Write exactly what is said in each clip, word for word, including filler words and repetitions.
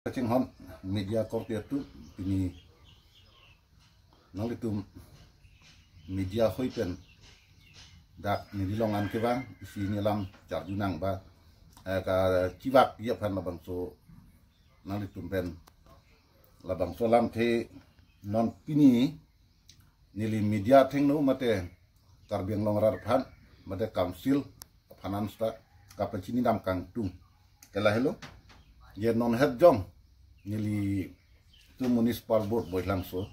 Kachinghon media korte atum, pini nanglitum media hoi pen dak neli long an kevang isi neli alam charju nang ba, eh, kachevak ji aphan labangso nanglitum pen labangso alamthe non pini neli media athengno mate Karbi Anglong arat aphan mate council aphan an seta kapachini dam kangtung ke lahelo. Je non het jong nelitum municipal board Baithalangso,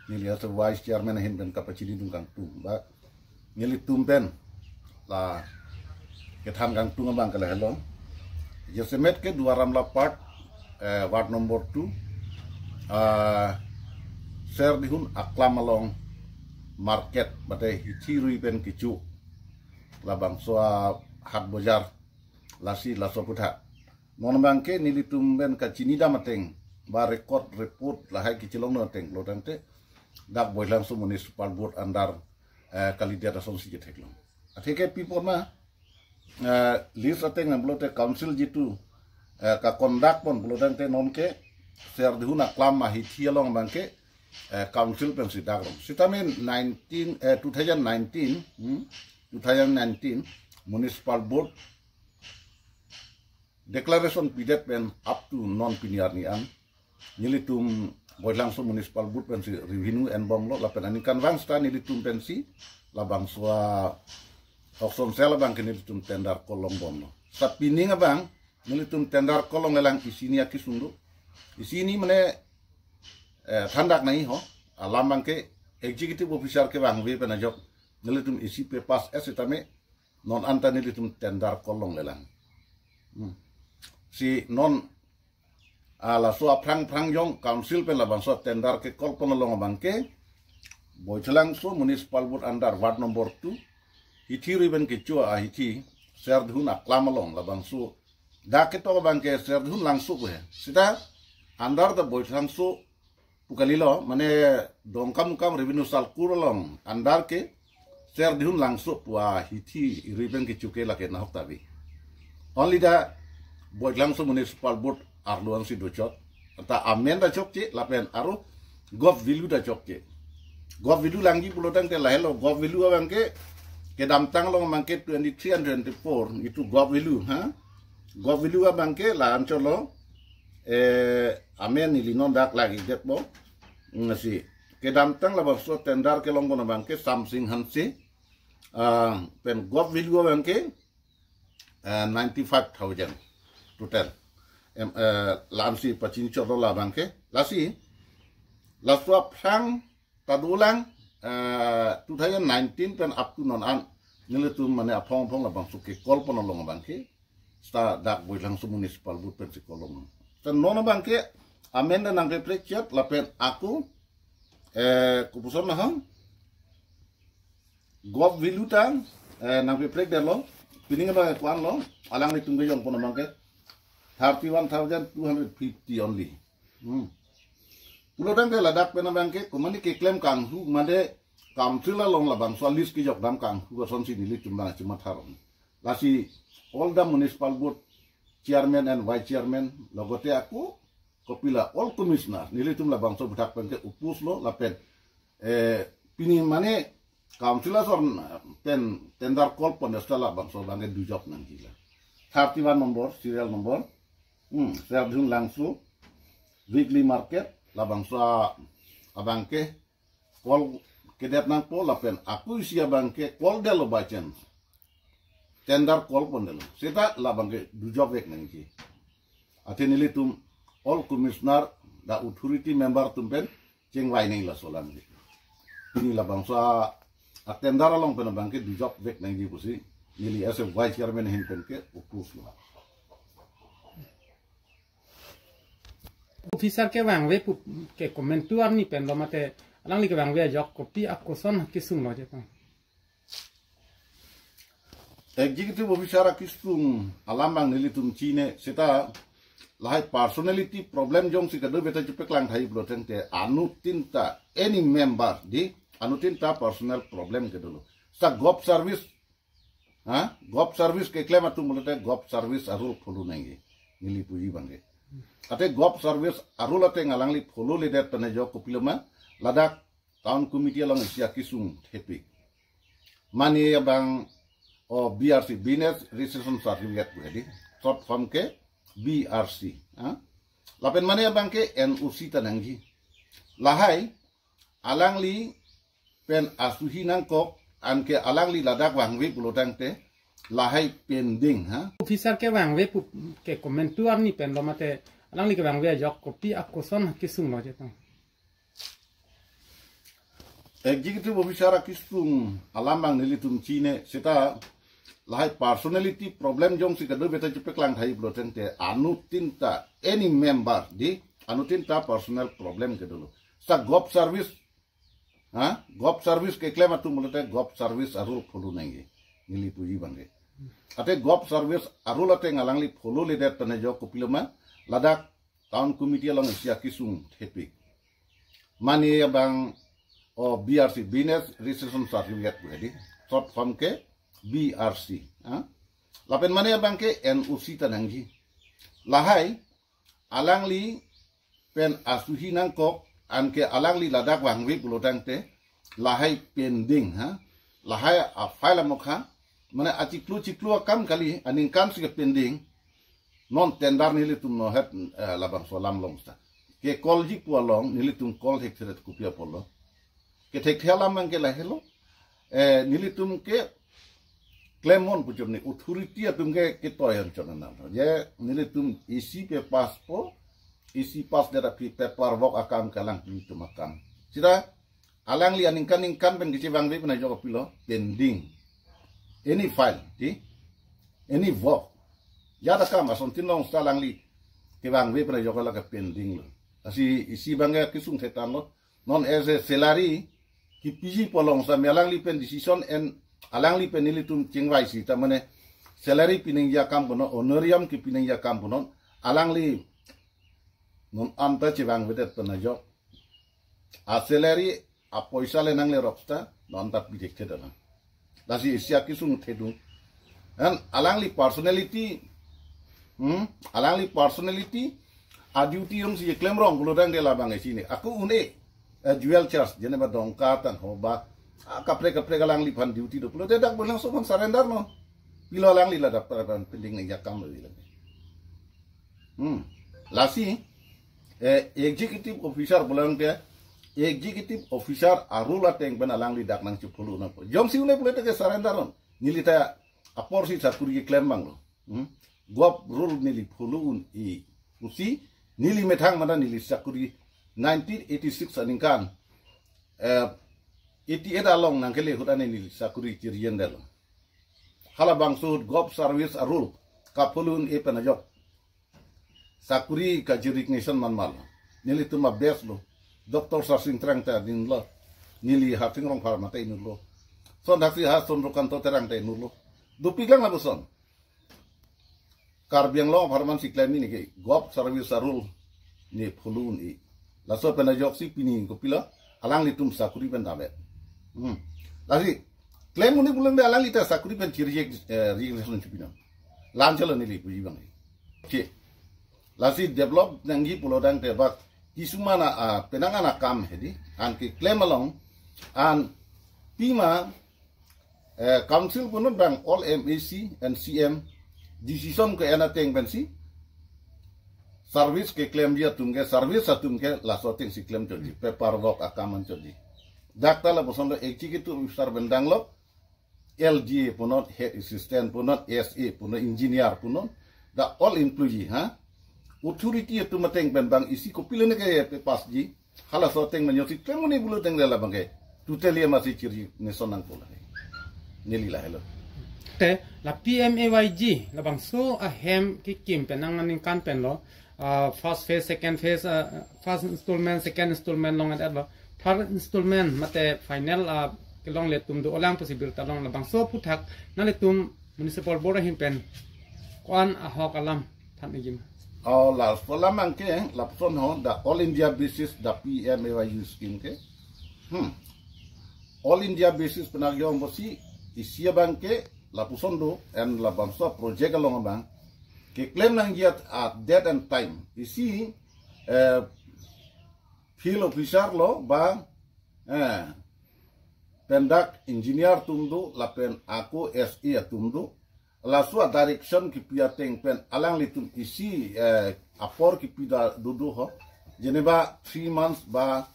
neli as a vice chairman ahin pen kapachini dun kangtung ba nelitum pen la kethan kangtung abang ke lahelo. Jasemet ke Duar Amla part, eh, ward number two, ah, Serdihun aklam along market mate hithi rui pen kecho labangso ahat bojar, lasi laso aputhak non abangke nelitum pen kachini dam ateng ba record report lahai kechelong dam ateng pulotangte dak Baithalangso Municipal Board under, eh, kalidet asonsi ketheklong. Atheke pi apot ma, eh, list ateng nang pulote council jitu, eh, kaconduct pon pulotangte nonke Serdihun aklam ahithi along abangke, eh, council pensi dak rong. Sitame nineteen, eh, two thousand nineteen, hmm, two thousand nineteen Municipal Board declaration pidet pen up to non pini arni an nelitum Baithalangso Municipal Board pensi revenue enbomlo lapen aningkanvang seta nelitum pensi labangso a-auction cell abangke nelitum tender call longbomlo. Seta pining abang nelitum tender call longlelang isi ni akesung do. Isi ni mane, eh, thandak nangji ho. Alam abangke executive officer kevangve pen ajok nelitum isi papers es sitame non anta nelitum tender call longlelang. Hmm. Si non, ah, laso aphrang phrang jong council pen labangso tender ke call pon along abangke Baithalangso Municipal Board under ward number two, hithi rui pen kecho ahithi Serdihun aklam along labangso dak ketok abangke Serdihun Langso pu he. Seta under the Baithalangso pu kalilo, mane Dongkamukam Revenue Circle along under ke Serdihun Langso pu ahithi rui pen kecho ke lake nahok ta ave. Only the Baithalangso Municipal Board arlo ansi dochot. Ta amen ta chokche lapen aro gov value ta chokche. Gov value langji pulotangte lahelo, gov value abangke kedamtang along abangke twenty-three and twenty-four itu gov value, ha? Gov value abangke la-an cholo, eh, amen neli non dak lagi detpo. Lasi kedamtang labangso tender kelong pon abangke Samsing Hanse, ah, pen gov value abangke, eh, ninety-five thousand total. Em, eh, la-ansi pachini chotlo labangke. Lasi laso aphrang ta dolang, eh, two thousand nineteen pen up to non an nelitum mane aphong aphong labangso ke call pon along abangke seta dak Baithalangso Municipal Board pensi call long. Seta non abangke amen ta nangpeprek chot lapen ako, eh, kopuson nahang gov value ta, eh, nangpeprek detlo, pining abang ko-anlo, alanglitum kejong pon abangke thirty-one thousand two hundred fifty only. Hmm. Pulotangte ladak pen abangke komatne keklem kanghu mate council along labangso a-list kejok dam kanghu asonsi nelitum abang chimatha rong. Lasi all the municipal board chairman and vice chairman logote ako kopila all commissioner nelitum labangso aputhak penke oppose lo lapen, eh, pini mane council ason pen tender call pon seta labangso abangke dujok nangji la. Thirty-one number, serial number. Hmm, Serdihun Langso, weekly market, labangso abangke call kedet nangpo lapen ako isi abangke call detlo by chance. Tender call pon detlo. Seta labangke dujok vek nangji. Athe nelitum all commissioner the authority member atum pen chingvai nangji laso alam. Pini labangso a-tender along pen abangke dujok vek nangji pusi neli as a vice chairman ahin penke oppose lo. Officer kevangve pu ke-comment tu arni pen lo mate alangli kevangve ajok kopi akoson kesung lo je pang. Executive officer akesung alam abang nelitum chine seta lahai personality problem jongsi kadokave ta chepeklang tahai pulotangte anuttin ta any member di anuttin ta personal problem ke dolo. Seta gov service, ha? Gov service keklem atum pulote gov service a-rule follow nangji. Neli puji abangke. Ate Gov Service arule ateng alangli follow ledet pen ajok kopiloma, ladak town committee along isi akesung thepik. Mane abang o B R C, Business Registration Certificate pu hedi, short form ke B R C. Ha? Lapen mane abang ke N O C ta nangji. Lahai alangli pen asuhi nangkok, anke alangli ladak vangve pulo tangte lahai pending, ha? Officer ke vangve pu ke komentu arni pen lo mate alangli ke vangve ajok kopi akoson kesung lo je tong. Executive officer akesung alam abang nelitum chine seta lahai personality problem jongsi kedo beta chepeklang thai pulo tangte anuttin ta any member di anuttin ta personal problem kedo lo. Sa Gov Service, ha? Gov Service keklem atum pulote Gov Service arule follow nangji. Neli puji abang ke. Ate Gov Service arule ateng alangli follow ledet pen ajok kopiloma, ladak town committee along isi akesung thepik. Mane abang o B R C, Business Registration Certificate pu hedi, short form ke B R C. Ha? Lapen mane abang ke N O C ta nangji. Lahai alangli pen asuhi nangkok, anke alangli ladak vangve pulo tangte lahai pending, ha? Lahai a-file amokha, mane achiklo chiklo akam kali, aningkan si ke pending. Non tender nelitum no het, eh, labangso alam long sa. Ke call ji pu along nelitum call thekthedet kopi apotlo. Ke thekthe alam abang ke lahelo. Eh, nelitum ke klem mon pu chot ni authority atum ke ketoi an chot nang. Je nelitum isi pe pass po, isi pass det aphi paperwork akam ke alanglitum akam. Seta alangli aningkan ningkan pen kechevangve pen ajok kopilo pending. Any file, di? Any work. Jat akam asontin long seta alangli kevangve pen ajok la ke pending lo. Lasi isi abang ke kesung thetan lo. Non as a salary kepiji pu along seta me alangli pen decision and alangli pen nelitum chingvai si ta mane salary pi nangji akam punon, honorarium kepi nangji akam punon, alangli non anta chevangvedet pen ajok. A salary, a poisa le nangle rok seta, non anta pi thekthedet lang. Lasi isi akesung thedung. And alangli personality, hmm, alangli personality, a duty jongsi klem rong pulo tangte labang isi ni. Ako un-e, eh, jewel charge, jene ba dongka tang ho ba, ah, kaprek kaprek alangliphan duty do pulote dak bolangsophan surrender non. Pilo alangli ladak pen pending nangji akam lo bilang. Hmm. Lasi, eh, executive officer pulo tangte, executive officer arule ateng pen alangli dak nangchefollow nangpo. Jongsi un-e pulote ke surrender non. Neli ta apor si sakuri keklem abang lo. Hmm? Gov rule neli follow un-e pusi, neli methang mane neli sakuri nineteen eighty-six aningkan, eh, eighty-eight along nangkele ahut ane neli sakuri chirjendetlo. Halabangso ahut Gov Service arule kafollow un-e pen ajok sakuri ka-resignation man mal. Nelitum a-batch lo. Doctor Sarsing Terang ta inutlo. Neli Harsing Rongphar mate inutlo. Lason thaksi ha Chandrakanta Terang ta inutlo. Dopiklang lapuson. Karbi Anglong apharman si klem ni ke Gov Service arule ne follow un-e. Laso pen ajoksi pini kopilo alanglitum sakuri pen davet. Hmm. Lasi klem un-e pulote alangli ta sakuri pen chirjek, eh, resignation chipinon. La-an chalo neli puji abang. Oke. Lasi develop nangji pulo tangte bak kisuman a, a, penang an akam hedi, an keklem along, an pima, eh, council punot abang all M A C and C M decision ke-en ateng pensi service keklemji atum ke, service atum ke laso ateng si klem chotji, paperwork akam an chotji. Dak ta lapuson lo executive officer pen dang lo, L D A punot, head assistant punot, S A punot, engineer punot, the all employee, ha? Authority atum ateng pen bang isi kopilo ne ke pe-pass ji, halaso ateng pen jongsi klem un-e pulo tangte labang ke totally amatsi chirjek ne son nangpo la. Neli lahelo. Te la P M A Y G labangso ahem kekim pen nang aningkan pen lo, ah, first phase, second phase, ah, first installment, second installment along et lo, third installment mate final, ah, kelongle atum do-olang pusi birta long, labangso aphuthak nanglitum municipal board ahin pen ko-an ahok alam than ijim. Oh, laso alam abang ke lapuson ho, the all India basis, the P M A Y G scheme ke. Hmm. All India basis pen agyong bosi isi abang ke lapuson do, and labangso project along abang Keklem nangji a date and time. Isi eh, field officer lo ba eh, pendak engineer atum do lapen ako S A atum do. Laso a direction kipi ateng pen alanglitum isi eh, apor kipi da dudu ho. Jeneba three months ba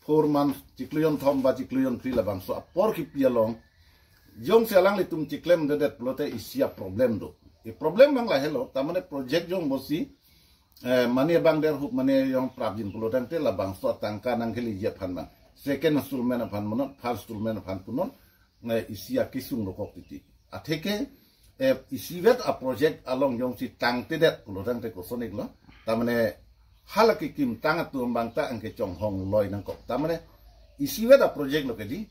four months, chiklo jonthom ba chiklo jonphli labangso apor kipi along. Jongsi alanglitum chiklemdedet pulote isi a problem do. E problem nang lahelo, tamane project jong bosi eh, mane bang der hup mane jong prapjin pulotangte labangso atangka nangkeleji aphan bang. Second installment aphan punon, first installment aphan punon, eh, isi akisung dokok titi. Atheke eh, isivet a project along jongsi tangtedet pulotangte koson iklo. Tamane hala kekim tang atum bangta angke chonghong loi nangkok. Tamane isivet a project lo kedi.